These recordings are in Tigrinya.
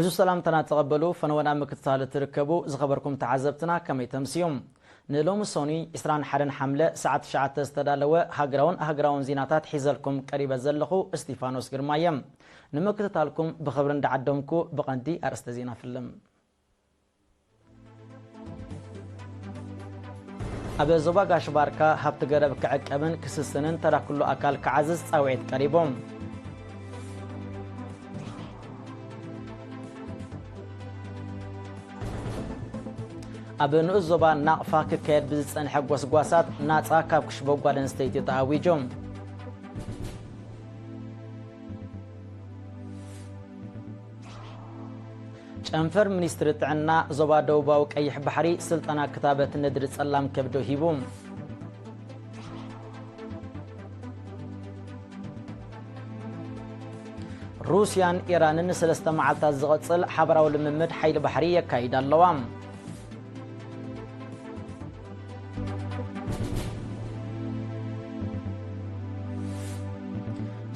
ብዙ ሰላምታና ተቐበሉ። ፈነወና ምክትታል ትርከቡ ዝኸበርኩም ተዓዘብትና ከመይ ተምስዮም? ንሎሚ ሶኒ ዕስራን ሓደን ሓምለ ሰዓት ትሽዓተ ዝተዳለወ ሃገራውን ሃገራውን ዜናታት ሒዘልኩም ቀሪበ ዘለኹ እስቲፋኖስ ግርማየ። ንምክትታልኩም ብኽብሪ እንዳዓደምኩ ብቐንዲ ኣርእስተ ዜና ፍልም። ኣብ ዞባ ጋሽ ባርካ ሃብቲ ገረብ ክዕቀብን ክስስንን ተራ ኩሉ ኣካል ክዓዝዝ ጻውዒት ቀሪቦም። ኣብ ንኡስ ዞባ ናቕፋ ክካየድ ብዝጸንሐ ጎስጓሳት ናጻ ካብ ክሽቦ ጓል ኣንስተይቲ ተኣዊጁ። ጨንፈር ሚኒስትሪ ጥዕና ዞባ ደቡባዊ ቀይሕ ባሕሪ ስልጠና ክታበት ንድሪ ጸላም ከብዶ ሂቡ። ሩስያን ኢራንን ንሰለስተ መዓልታት ዝቐጽል ሓበራዊ ልምምድ ሓይሊ ባሕሪ የካይዳ ኣለዋ።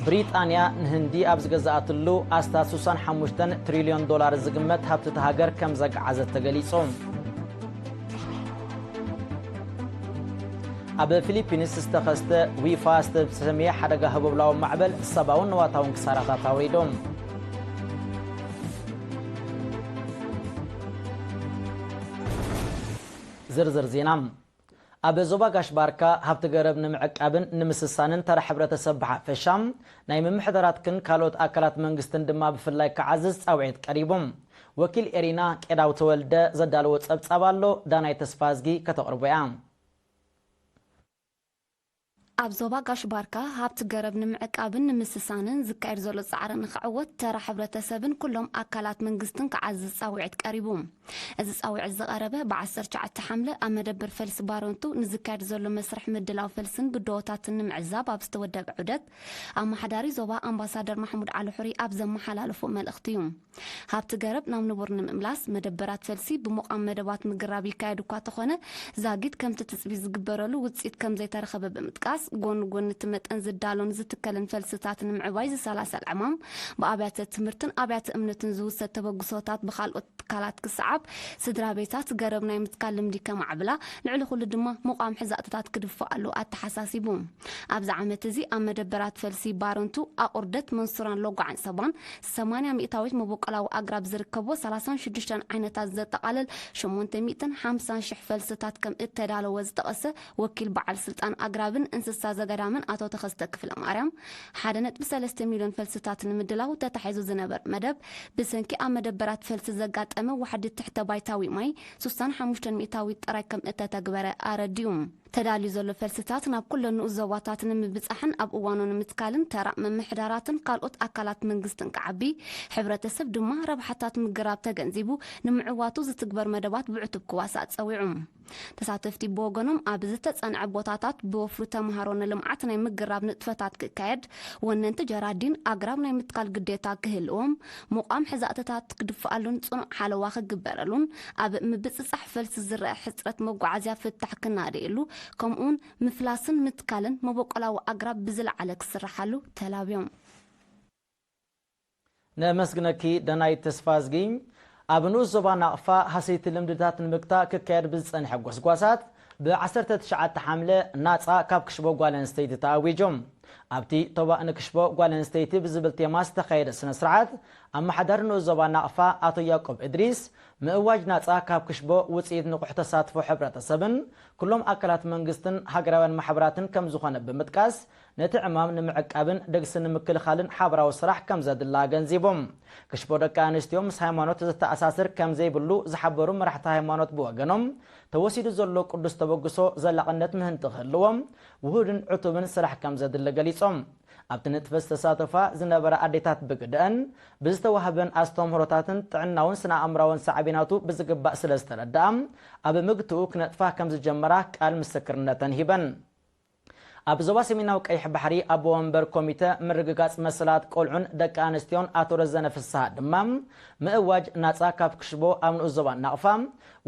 ብሪጣንያ ንህንዲ ኣብ ዝገዛኣትሉ ኣስታት ስሳን ሓሙሽተን ትሪልዮን ዶላር ዝግመት ሃብቲ እታ ሃገር ከም ዘገዓዘት ተገሊጹ። ኣብ ፊሊፒንስ ዝተኸስተ ዊፋ ዝተሰምየ ሓደጋ ህቦብላዊ ማዕበል ሰብኣውን ንዋታውን ክሳራታት ኣውሪዱ። ዝርዝር ዜና። ኣብ ዞባ ጋሽ ባርካ ሃብቲ ገረብ ንምዕቃብን ንምስሳንን ተራ ሕብረተሰብ ብሓፈሻ፣ ናይ ምምሕዳራትክን ካልኦት ኣካላት መንግስትን ድማ ብፍላይ ክዓዝዝ ጻውዒት ቀሪቡ። ወኪል ኤሪና ቄዳው ተወልደ ዘዳለዎ ጸብጻብ ኣሎ፣ ዳናይ ተስፋዝጊ ከተቕርቦ እያ። ኣብ ዞባ ጋሽ ባርካ ሃብቲ ገረብ ንምዕቃብን ንምስሳንን ዝካየድ ዘሎ ጻዕሪ ንኽዕወት ተራ ሕብረተሰብን ኩሎም ኣካላት መንግስትን ክዓዝዝ ጻውዒት ቀሪቡ። እዚ ጻውዒት ዝቐረበ ብ ዓሰርተ ትሽዓተ ሓምለ ኣብ መደበር ፈልሲ ባረንቱ ንዝካየድ ዘሎ መስርሕ ምድላው ፈልስን ብድሆታትን ንምዕዛብ ኣብ ዝተወደበ ዑደት ኣመሓዳሪ ዞባ ኣምባሳደር ማሕሙድ ዓሊ ሑሪ ኣብ ዘመሓላለፎ መልእኽቲ እዩ። ሃብቲ ገረብ ናብ ንቡር ንምምላስ መደበራት ፈልሲ ብምቋም መደባት ምግራብ ይካየድ እኳ ተኾነ፣ ዛጊት ከምቲ ትጽቢት ዝግበረሉ ውጽኢት ከም ዘይተረኸበ ብምጥቃስ፣ ጎኒ ጎኒ እቲ መጠን ዝዳሎን ዝትከልን ፈልስታት ንምዕባይ ዝሰላሰል ዕማም፣ ብኣብያተ ትምህርትን ኣብያተ እምነትን ዝውሰድ ተበግሶታት ብኻልኦት ትካላት ክሰዓብ፣ ስድራ ቤታት ገረብ ናይ ምትካል ልምዲ ከማዕብላ፣ ልዕሊ ኩሉ ድማ ምቋም ሕዛእትታት ክድፍኣሉ ኣተሓሳሲቡ። ኣብዚ ዓመት እዚ ኣብ መደበራት ፈልሲ ባረንቱ፣ ኣቑርደት፣ መንሱራን ሎጓዕን ሰባን ሰማንያ ሚእታዊት መበቆላዊ ኣግራብ ዝርከቦ ሰላሳን ሽዱሽተን ዓይነታት ዘጠቓልል ሸሞንተ ሚእትን ሓምሳን ሽሕ ፈልስታት ከም እተዳለወ ዝጠቐሰ ወኪል በዓል ስልጣን ኣግራብን እንስሳ ዘገዳምን ኣቶ ተኸስተ ክፍለማርያም፣ ሓደ ነጥቢ ሰለስተ ሚልዮን ፈልስታት ንምድላው ተታሒዙ ዝነበረ መደብ ብሰንኪ ኣብ መደበራት ፈልሲ ዘጋጠመ ዋሕዲ ትሕተ ባይታዊ ማይ ስሳን ሓሙሽተን ሚእታዊት ጥራይ ከም እተተግበረ ኣረዲኡ። ተዳልዩ ዘሎ ፈልስታት ናብ ኩለን ንኡስ ዞባታት ንምብጻሕን ኣብ እዋኑ ንምትካልን ተራ ምምሕዳራትን ካልኦት ኣካላት መንግስትን ክዓቢ፣ ሕብረተሰብ ድማ ረብሓታት ምግራብ ተገንዚቡ ንምዕዋቱ ዝትግበር መደባት ብዕቱብ ክዋሳእ ጸዊዑ። ተሳተፍቲ ብወገኖም ኣብ ዝተጸንዐ ቦታታት ብወፍሪ ተምሃሮ ንልምዓት ናይ ምግራብ ንጥፈታት ክካየድ፣ ወነንቲ ጀራዲን ኣግራብ ናይ ምትካል ግዴታ ክህልዎም፣ ምቋም ሕዛእትታት ክድፍኣሉን ጽኑዕ ሓለዋ ክግበረሉን፣ ኣብ ምብጽጻሕ ፈልሲ ዝረአ ሕጽረት መጓዓዝያ ፍታሕ ክናደየሉ፣ ከምኡውን ምፍላስን ምትካልን መበቆላዊ ኣግራብ ብዝለዓለ ክስርሓሉ ተላብዮም። ነመስግነኪ ደናይት ተስፋዝጊ። ኣብ ንኡስ ዞባ ናቕፋ ሃሰይቲ ልምድታት ንምግታእ ክካየድ ብዝጸንሐ ጎስጓሳት፣ ብ ዓሰርተ ትሽዓተ ሓምለ ናጻ ካብ ክሽቦ ጓል ኣንስተይቲ ተኣዊጁ። ኣብቲ ቶባእ ንክሽቦ ጓል ኣንስተይቲ ብዝብል ቴማ ዝተኻየደ ስነ ስርዓት፣ ኣመሓዳሪ ንኡስ ዞባ ናቕፋ ኣቶ ያዕቆብ እድሪስ፣ ምእዋጅ ናጻ ካብ ክሽቦ ውጽኢት ንቑሕ ተሳትፎ ሕብረተሰብን ኩሎም ኣካላት መንግስትን ሃገራውያን ማሕበራትን ከም ዝኾነ ብምጥቃስ፣ ነቲ ዕማም ንምዕቃብን ደግሲ ንምክልኻልን ሓበራዊ ስራሕ ከም ዘድሊ ኣገንዚቦም። ክሽቦ ደቂ ኣንስትዮ ምስ ሃይማኖት ዘተኣሳስር ከም ዘይብሉ ዝሓበሩ መራሕቲ ሃይማኖት ብወገኖም፣ ተወሲዱ ዘሎ ቅዱስ ተበግሶ ዘላቕነት ምህንጢ ክህልዎ፣ ውሁድን ዕቱብን ስራሕ ከም ዘድሊ ገሊጾም። ኣብቲ ንጥፈት ዝተሳተፋ ዝነበራ ኣዴታት ብግደአን፣ ብዝተዋህበን ኣስተምህሮታትን ጥዕናውን ስነ ኣእምራውን ሳዕቤናቱ ብዝግባእ ስለ ዝተረድኣ፣ ኣብ ምግትኡ ክነጥፋ ከም ዝጀመራ ቃል ምስክርነተን ሂበን። ኣብ ዞባ ሰሜናዊ ቀይሕ ባሕሪ ኣቦ ወንበር ኮሚተ ምርግጋጽ መሰላት ቆልዑን ደቂ ኣንስትዮን ኣቶ ረዘነ ፍስሃ ድማ፣ ምእዋጅ ናጻ ካብ ክሽቦ ኣብ ንኡስ ዞባ ናቕፋ፣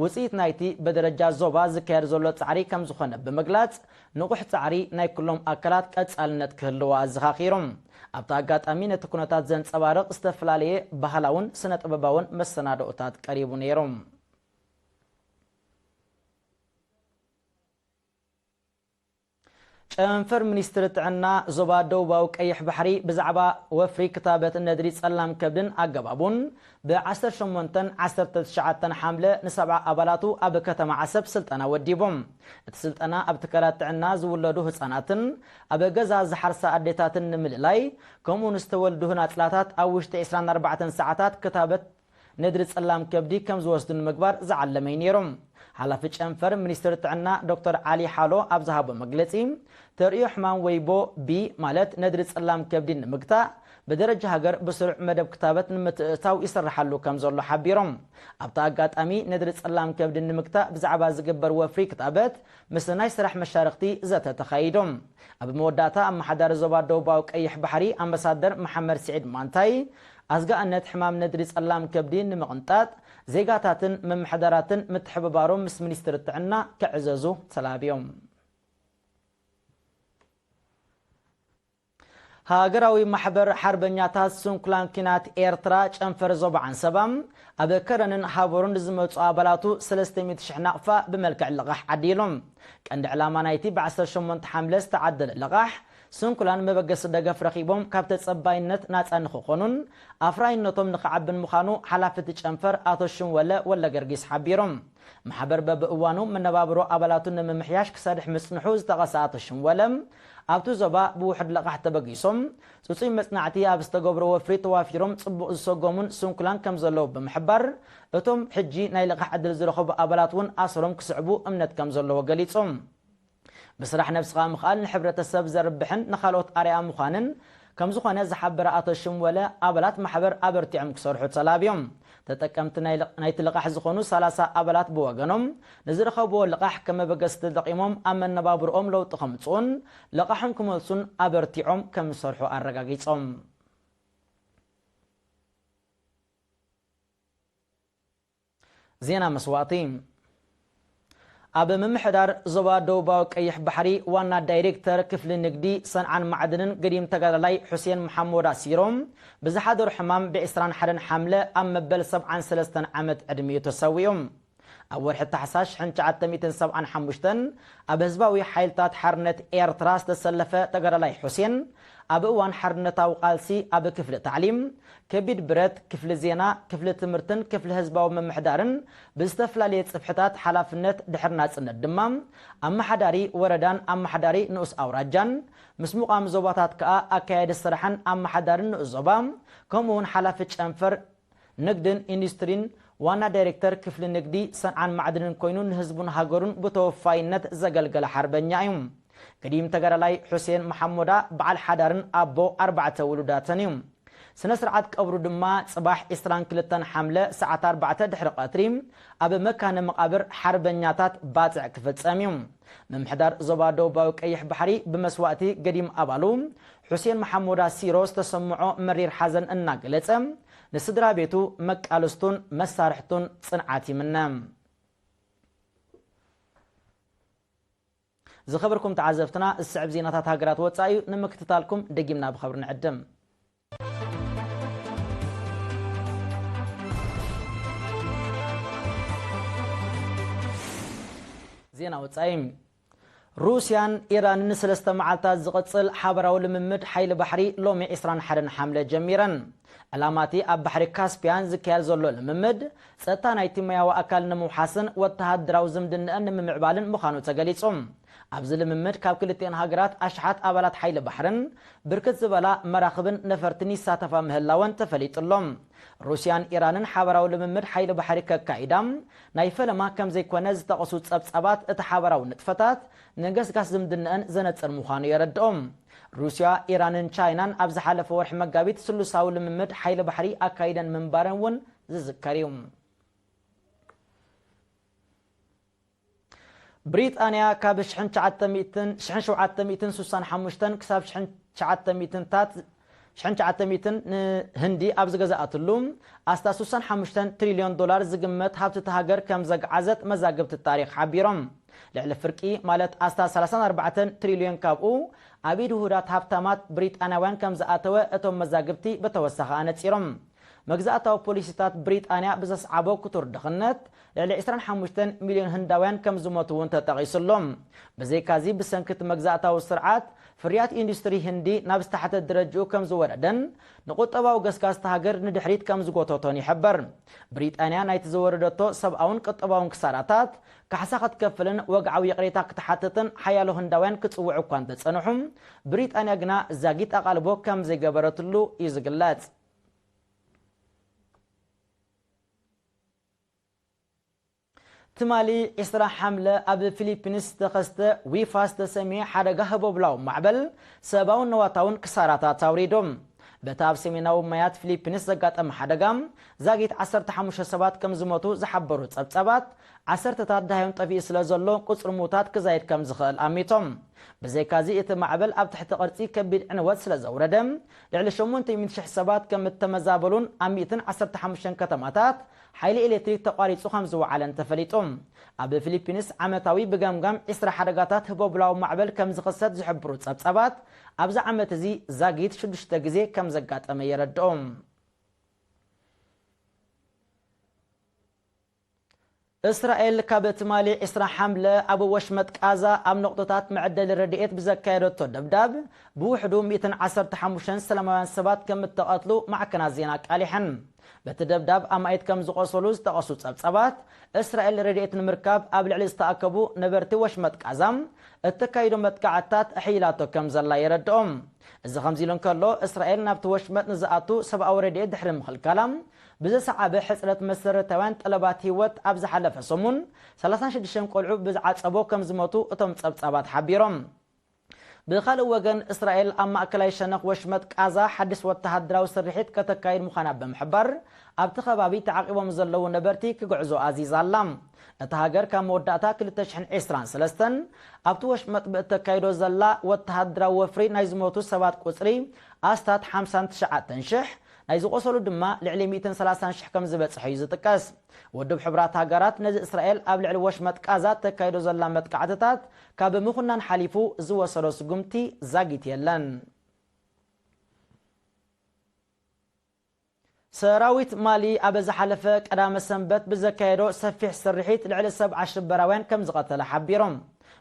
ውጽኢት ናይቲ ብደረጃ ዞባ ዝካየድ ዘሎ ጻዕሪ ከም ዝኾነ ብምግላጽ፣ ንቑሕ ጻዕሪ ናይ ኩሎም ኣካላት ቀጻልነት ክህልዎ ኣዘኻኺሮም። ኣብቲ ኣጋጣሚ ነቲ ኩነታት ዘንጸባርቕ ዝተፈላለየ ባህላውን ስነ ጥበባውን መሰናድኦታት ቀሪቡ ነይሩ። ጨንፈር ሚኒስትሪ ጥዕና ዞባ ደቡባዊ ቀይሕ ባሕሪ ብዛዕባ ወፍሪ ክታበት ነድሪ ጸላም ከብድን ኣገባቡን ብ18 19 ሓምለ ንሰብዓ ኣባላቱ ኣብ ከተማ ዓሰብ ስልጠና ወዲቦም። እቲ ስልጠና ኣብ ትካላት ጥዕና ዝውለዱ ህጻናትን ኣብ ገዛ ዝሓርሳ ኣዴታትን ንምልላይ፣ ከምኡ ንዝተወልዱ ህናጽላታት ኣብ ውሽጢ 24 ሰዓታት ክታበት ነድሪ ጸላም ከብዲ ከም ዝወስዱ ንምግባር ዝዓለመ እዩ ነይሩ። ሓላፊ ጨንፈር ሚኒስትሪ ጥዕና ዶክተር ዓሊ ሓሎ ኣብ ዝሃቦ መግለጺ፣ ተርእዮ ሕማም ወይቦ ቢ ማለት ነድሪ ጸላም ከብዲ ንምግታእ ብደረጃ ሃገር ብስሩዕ መደብ ክታበት ንምትእትታው ይስርሓሉ ከም ዘሎ ሓቢሮም። ኣብቲ ኣጋጣሚ ነድሪ ጸላም ከብዲ ንምግታእ ብዛዕባ ዝግበር ወፍሪ ክታበት ምስ ናይ ስራሕ መሻርኽቲ ዘተ ተኻይዶም። ኣብ መወዳእታ ኣመሓዳሪ ዞባ ደቡባዊ ቀይሕ ባሕሪ ኣምባሳደር መሓመድ ስዒድ ማንታይ ኣስጋእነት ሕማም ነድሪ ጸላም ከብዲ ንምቕንጣጥ ዜጋታትን ምምሕዳራትን ምትሕብባሮም ምስ ሚኒስትሪ ጥዕና ክዕዘዙ ተላብዮም። ሃገራዊ ማሕበር ሓርበኛታት ስንኩላን ኲናት ኤርትራ ጨንፈር ዞባ ዓንሰባ ኣብ ከረንን ሃበሩን ንዝመጹ ኣባላቱ 300,000 ናቕፋ ብመልክዕ ልቓሕ ዓዲሉ። ቀንዲ ዕላማ ናይቲ ብ18 ሓምለ ዝተዓደለ ልቓሕ፣ ስንኩላን መበገሲ ደገፍ ረኺቦም ካብ ተጸባይነት ናጻ ንኽኾኑን ኣፍራይነቶም ንኽዓብን ምዃኑ ሓላፊ እቲ ጨንፈር ኣቶ ሽንወለ ወልደገርጊስ ሓቢሮም። ማሕበር በብእዋኑ መነባብሮ ኣባላቱ ንምምሕያሽ ክሰርሕ ምጽንሑ ዝጠቐሰ ኣቶ ሽንወለ፣ ኣብቲ ዞባ ብውሑድ ልቓሕ ተበጊሶም ጽጹይ መጽናዕቲ ኣብ ዝተገብሮ ወፍሪ ተዋፊሮም ጽቡቕ ዝሰጎሙን ስንኩላን ከም ዘለዉ ብምሕባር፣ እቶም ሕጂ ናይ ልቓሕ ዕድል ዝረኸቡ ኣባላት እውን ኣሰሮም ክስዕቡ እምነት ከም ዘለዎ ገሊጹ። ብስራሕ ነብስኻ ምኽኣል ንሕብረተሰብ ዘርብሕን ንኻልኦት ኣርኣያ ምዃንን ከም ዝኾነ ዝሓበረ ኣቶ ሽምወለ፣ ኣባላት ማሕበር ኣበርቲዖም ክሰርሑ ተላብዮም። ተጠቀምቲ ናይ ልቕ-፣ ናይቲ ልቓሕ ዝኾኑ 30 ኣባላት ብወገኖም ንዝረኸብዎ ልቓሕ ከም መበገሲ ተጠቒሞም ኣብ መነባብርኦም ለውጢ ከምጽኡን ልቓሖም ክመልሱን ኣበርቲዖም ከም ዝሰርሑ ኣረጋጊጾም። ዜና መስዋእቲ። ኣብ ምምሕዳር ዞባ ደቡባዊ ቀይሕ ባሕሪ ዋና ዳይሬክተር ክፍሊ ንግዲ ሰንዓን ማዕድንን ገዲም ተጋዳላይ ሑሴን መሓሙድ ኣሲሮም ብዝሓደሩ ሕማም ብ21 ሓምለ ኣብ መበል 73 ዓመት ዕድሚኡ ተሰዊኡ። ኣብ ወርሒ ታሕሳስ 1975 ኣብ ህዝባዊ ሓይልታት ሓርነት ኤርትራ ዝተሰለፈ ተጋዳላይ ሑሴን፣ ኣብ እዋን ሓርነታዊ ቃልሲ ኣብ ክፍሊ ታዕሊም፣ ከቢድ ብረት፣ ክፍሊ ዜና፣ ክፍሊ ትምህርትን ክፍሊ ህዝባዊ ምምሕዳርን ብዝተፈላለየ ጽፍሕታት ሓላፍነት ድሕሪ ናጽነት ድማ ኣመሓዳሪ ወረዳን ኣመሓዳሪ ንኡስ ኣውራጃን፣ ምስ ምቋም ዞባታት ከኣ ኣካያዲ ስራሕን ኣመሓዳርን ንኡስ ዞባ፣ ከምኡ እውን ሓላፊ ጨንፈር ንግድን ኢንዱስትሪን ዋና ዳይሬክተር ክፍሊ ንግዲ ሰንዓን ማዕድንን ኮይኑ ንህዝቡን ሃገሩን ብተወፋይነት ዘገልገለ ሓርበኛ እዩ። ገዲም ተጋዳላይ ሑሴን መሓሙዳ በዓል ሓዳርን ኣቦ ኣርባዕተ ውሉዳትን እዩ። ስነ ስርዓት ቀብሩ ድማ ጽባሕ 22 ሓምለ ሰዓት ኣርባዕተ ድሕሪ ቀትሪ ኣብ መካነ መቓብር ሓርበኛታት ባጽዕ ክፍጸም እዩ። ምምሕዳር ዞባ ደቡባዊ ቀይሕ ባሕሪ ብመስዋእቲ ገዲም ኣባሉ ሑሴን መሓሙዳ ሲሮ ዝተሰምዖ መሪር ሓዘን እናገለጸ፣ ንስድራ ቤቱ፣ መቃልስቱን መሳርሕቱን ጽንዓት ይምነ። ዝኸበርኩም ተዓዘብትና፣ ዝስዕብ ዜናታት ሃገራት ወጻኢ እዩ። ንምክትታልኩም ደጊምና ብኸብሪ ንዕድም። ዜና ወጻኢ። ሩስያን ኢራንን ንሰለስተ መዓልታት ዝቕጽል ሓበራዊ ልምምድ ሓይሊ ባሕሪ ሎሚ 21 ሓምለ ጀሚረን። ዕላማ እቲ ኣብ ባሕሪ ካስፒያን ዝካየድ ዘሎ ልምምድ፣ ጸጥታ ናይቲ ማያዊ ኣካል ንምውሓስን ወተሃደራዊ ዝምድናኣን ንምምዕባልን ምዃኑ ተገሊጹ። ኣብዚ ልምምድ ካብ ክልቲኤን ሃገራት ኣሽሓት ኣባላት ሓይሊ ባሕርን ብርክት ዝበላ መራኽብን ነፈርትን ይሳተፋ ምህላወን ተፈሊጡ ኣሎ። ሩስያን ኢራንን ሓበራዊ ልምምድ ሓይሊ ባሕሪ ከካይዳ ናይ ፈለማ ከም ዘይኮነ ዝጠቐሱ ጸብጻባት፣ እቲ ሓበራዊ ንጥፈታት ንገስጋስ ዝምድናኣን ዘነጽር ምዃኑ የረድኦም። ሩስያ፣ ኢራንን ቻይናን ኣብ ዝሓለፈ ወርሒ መጋቢት ስሉሳዊ ልምምድ ሓይሊ ባሕሪ ኣካይደን ምንባረን እውን ዝዝከር እዩ። ብሪጣንያ ካብ 1965 ክሳብ 1900ታት 1900 ንህንዲ ኣብ ዝገዛኣትሉ፣ ኣስታት 65 ትሪልዮን ዶላር ዝግመት ሃብቲ እታ ሃገር ከም ዘግዓዘት መዛግብቲ ታሪኽ ሓቢሮም። ልዕሊ ፍርቂ፣ ማለት ኣስታት 34 ትሪልዮን ካብኡ ኣብ ኢድ ውሁዳት ሃብታማት ብሪጣንያውያን ከም ዝኣተወ እቶም መዛግብቲ ብተወሳኺ ኣነጺሮም። መግዛእታዊ ፖሊሲታት ብሪጣንያ ብዘስዓቦ ክቱር ድኽነት፣ ልዕሊ ዕስራን ሓሙሽተን ሚልዮን ህንዳውያን ከም ዝሞቱ እውን ተጠቒሱ ኣሎ። ብዘይካዚ፣ ብሰንኪ እቲ መግዛእታዊ ስርዓት፣ ፍርያት ኢንዱስትሪ ህንዲ ናብ ዝተሓተ ደረጃኡ ከም ዝወረደን ንቁጠባዊ ገስጋስ እታ ሃገር ንድሕሪት ከም ዝጎተቶን ይሕበር። ብሪጣንያ ናይቲ ዝወረደቶ ሰብኣውን ቁጠባውን ክሳራታት ካሕሳ ክትከፍልን ወግዓዊ ይቕሬታ ክትሓትትን ሓያሎ ህንዳውያን ክጽውዑ እኳ እንተጸንሑ፣ ብሪጣንያ ግና ዛጊት ኣቓልቦ ከም ዘይገበረትሉ እዩ ዝግለጽ። ትማሊ ዕስራ ሓምለ ኣብ ፊሊፒንስ ዝተኸስተ ዊፋ ዝተሰምየ ሓደጋ ህቦብላዊ ማዕበል ሰብኣውን ነዋታውን ክሳራታት ኣውሪዱ። በቲ ኣብ ሰሜናዊ ማያት ፊሊፒንስ ዘጋጠመ ሓደጋ ዛጊት ዓሰርተ ሓሙሽተ ሰባት ከም ዝሞቱ ዝሓበሩ ጸብጻባት፣ ዓሰርተታት ደሃዮም ጠፊኡ ስለ ዘሎ ቁጽሪ ምዉታት ክዛይድ ከም ዝኽእል ኣሚቶም። ብዘይካዚ፣ እቲ ማዕበል ኣብ ትሕቲ ቅርጺ ከቢድ ዕንወት ስለ ዘውረደ፣ ልዕሊ ሸሞንተ ሚእቲ ሽሕ ሰባት ከም እተመዛበሉን ኣብ ሚእትን ዓሰርተ ሓሙሽተን ከተማታት ሓይሊ ኤሌክትሪክ ተቋሪጹ ከም ዝወዓለን ተፈሊጡ። ኣብ ፊሊፒንስ ዓመታዊ ብገምጋም ዕስራ ሓደጋታት ህቦብላዊ ማዕበል ከም ዝኽሰት ዝሕብሩ ጸብጻባት፣ ኣብዚ ዓመት እዚ ዛጊት ሽዱሽተ ግዜ ከም ዘጋጠመ የረድኡ። እስራኤል ካብ ትማሊ ዕስራ ሓምለ ኣብ ወሽመጥ ቃዛ ኣብ ነቑጣታት መዐደሊ ረድኤት ብዘካየደቶ ደብዳብ፣ ብውሕዱ ሚእትን ዓሰርተ ሓሙሽተን ሰላማውያን ሰባት ከም እተቐትሉ ማዕከናት ዜና ኣቃሊሐን። በቲ ደብዳብ ኣማኢት ከም ዝቖሰሉ ዝጠቐሱ ጸብጻባት፣ እስራኤል ረድኤት ንምርካብ ኣብ ልዕሊ ዝተኣከቡ ነበርቲ ወሽመጥ ቃዛ እተካይዶ መጥቃዕትታት ኣሕይላቶ ከም ዘላ የረድኦም። እዚ ከምዚ ኢሉ እንከሎ፣ እስራኤል ናብቲ ወሽመጥ ንዝኣቱ ሰብኣዊ ረድኤት ድሕሪ ምኽልካላ፣ ብዝሰዓበ ሕጽረት መሰረታውያን ጠለባት ህይወት፣ ኣብ ዝሓለፈ ሰሙን ሰላሳን ሽዱሽተን ቆልዑ ብዝዓጸቦ ከም ዝሞቱ እቶም ጸብጻባት ሓቢሮም። ብኻልእ ወገን፣ እስራኤል ኣብ ማእከላይ ሸነኽ ወሽመጥ ቃዛ ሓድሽ ወተሃደራዊ ስርሒት ከተካይድ ምዃና ብምሕባር፣ ኣብቲ ከባቢ ተዓቂቦም ዘለዉ ነበርቲ ክግዕዙ ኣዚዛ ኣላ። እታ ሃገር ካብ መወዳእታ ክልተ ሽሕን ዕስራን ሰለስተን ኣብቲ ወሽመጥ ብእተካይዶ ዘላ ወተሃደራዊ ወፍሪ ናይ ዝሞቱ ሰባት ቁጽሪ ኣስታት ሓምሳን ትሽዓተን ሽሕ፣ ናይ ዝቖሰሉ ድማ ልዕሊ ሚእትን ሰላሳን ሽሕ ከም ዝበጽሐ እዩ ዝጥቀስ። ውድብ ሕቡራት ሃገራት ነዚ እስራኤል ኣብ ልዕሊ ወሽመጥ ቃዛ እተካይዶ ዘላ መጥቃዕትታት ካብ ምኹናን ሓሊፉ ዝወሰዶ ስጉምቲ ዛጊት የለን። ሰራዊት ማሊ ኣብ ዝሓለፈ ቀዳመ ሰንበት ብዘካየዶ ሰፊሕ ስርሒት ልዕሊ ሰብዓ ሽበራውያን ከም ዝቐተለ ሓቢሮም።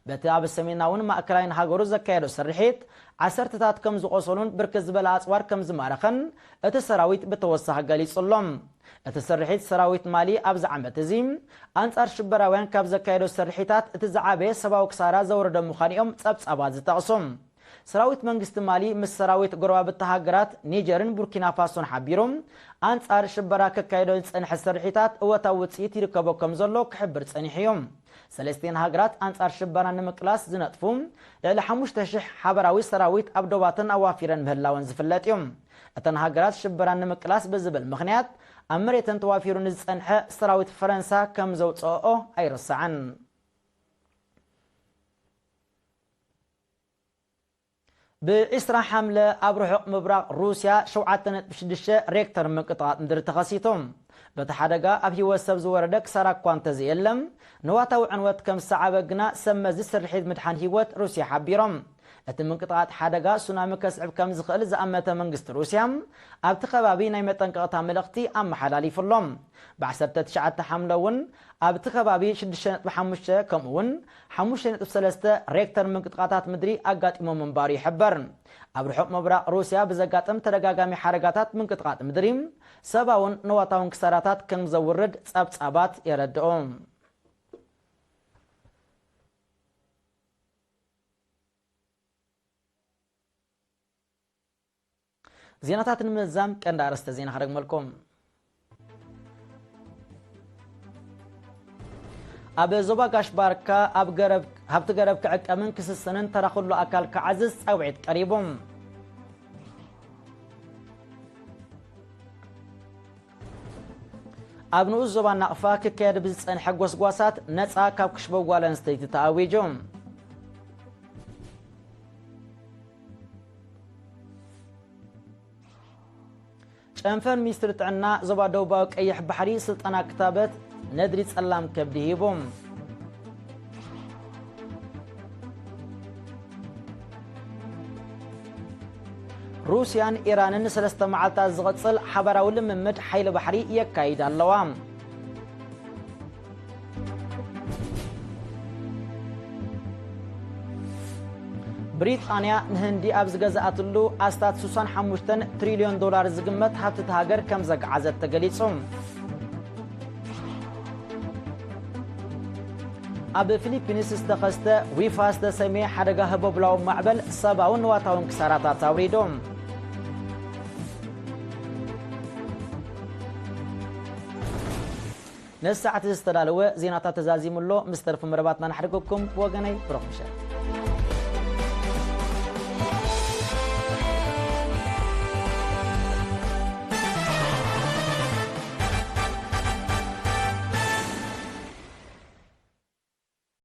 በቲ ኣብ ሰሜናውን ማእከላይን ሃገሩ ዘካየዶ ስርሒት፣ ዓሰርተታት ከም ዝቖሰሉን ብርክት ዝበለ ኣጽዋር ከም ዝማረኸን እቲ ሰራዊት ብተወሳኺ ገሊጹ ኣሎ። እቲ ስርሒት ሰራዊት ማሊ ኣብዚ ዓመት እዚ ኣንጻር ሽበራውያን ካብ ዘካየዶ ስርሒታት እቲ ዝዓበየ ሰብኣዊ ክሳራ ዘውረደ ምዃኑ እዮም ጸብጻባት ዝጠቕሱ። ሰራዊት መንግስቲ ማሊ ምስ ሰራዊት ጎረባብቲ ሃገራት ኒጀርን ቡርኪና ፋሶን ሓቢሩ ኣንጻር ሽበራ ከካይዶ ዝጸንሐ ስርሒታት እወታዊ ውጽኢት ይርከቦ ከም ዘሎ ክሕብር ጸኒሑ እዩ። ሰለስቲኤን ሃገራት ኣንጻር ሽበራ ንምቅላስ ዝነጥፉ ልዕሊ ሓሙሽተ ሽሕ ሓበራዊ ሰራዊት ኣብ ዶባተን ኣዋፊረን ምህላወን ዝፍለጥ እዩ። እተን ሃገራት ሽበራ ንምቅላስ ብዝብል ምኽንያት ኣብ መሬተን ተዋፊሩ ንዝጸንሐ ሰራዊት ፈረንሳ ከም ዘውጽኦኦ ኣይርሳዕን። ብዒስራ ሓምለ ኣብ ርሑቕ ምብራቕ ሩስያ ሸውዓተ ነጥቢ ሽዱሽተ ሬክተር ምንቅጥቓጥ ምድሪ ተኸሲቱ። በቲ ሓደጋ ኣብ ህይወት ሰብ ዝወረደ ክሳራ እኳ እንተዘየለ፣ ንዋታዊ ዕንወት ከም ዝሰዓበ ግና ሰብ መዚ ስርሒት ምድሓን ህይወት ሩስያ ሓቢሮም። እቲ ምንቅጥቓጥ ሓደጋ ሱናሚ ከስዕብ ከም ዝኽእል ዝኣመተ መንግስቲ ሩስያ፣ ኣብቲ ከባቢ ናይ መጠንቀቕታ መልእኽቲ ኣመሓላሊፉ ኣሎ። ብ ዓሰርተ ትሽዓተ ሓምለ እውን ኣብቲ ከባቢ ሽዱሽተ ነጥቢ ሓሙሽተ ከምኡ እውን ሓሙሽተ ነጥቢ ሰለስተ ሬክተር ምንቅጥቓጣት ምድሪ ኣጋጢሞ ምንባሩ ይሕበር። ኣብ ርሑቕ ምብራቕ ሩስያ ብዘጋጠም ተደጋጋሚ ሓደጋታት ምንቅጥቓጥ ምድሪ ሰብኣውን ንዋታውን ክሳራታት ከም ዘውርድ ጸብጻባት የረድኡ። ዜናታት ንምዛም ቀንዲ ኣርእስተ ዜና ክደግመልኩም። ኣብ ዞባ ጋሽ ባርካ ኣብ ገረብ፣ ሃብቲ ገረብ ክዕቀምን ክስሰንን ተራ ኩሉ ኣካል ክዓዝዝ ጻውዒት ቀሪቡ። ኣብ ንኡስ ዞባ ናቕፋ ክካየድ ብዝጸንሐ ጎስጓሳት ነጻ ካብ ክሽበ ጓል ኣንስተይቲ ተኣዊጁ። ጨንፈር ሚኒስትሪ ጥዕና ዞባ ደቡባዊ ቀይሕ ባሕሪ ስልጠና ክታበት ነድሪ ጸላም ከብዲ ሂቡ። ሩስያን ኢራንን ንሰለስተ መዓልታት ዝቕጽል ሓባራዊ ልምምድ ሓይሊ ባሕሪ የካይዳ ኣለዋ። ብሪጣንያ ንህንዲ ኣብ ዝገዝኣትሉ ኣስታት ስሳን ሓሙሽተን ትሪልዮን ዶላር ዝግመት ሃብቲ እታ ሃገር ከም ዘግዓዘት ተገሊጹ። ኣብ ፊሊፒንስ ዝተኸስተ ዊፋ ዝተሰምየ ሓደጋ ህቦብላዊ ማዕበል ሰብኣውን ንዋታውን ክሳራታት ኣውሪዱ። ነዚ ሰዓት ዝተዳለወ ዜናታት ተዛዚሙ ኣሎ። ምስ ተርፊ መደባትና ንሓድገኩም። ብወገነይ ብሩኽ ምሸት።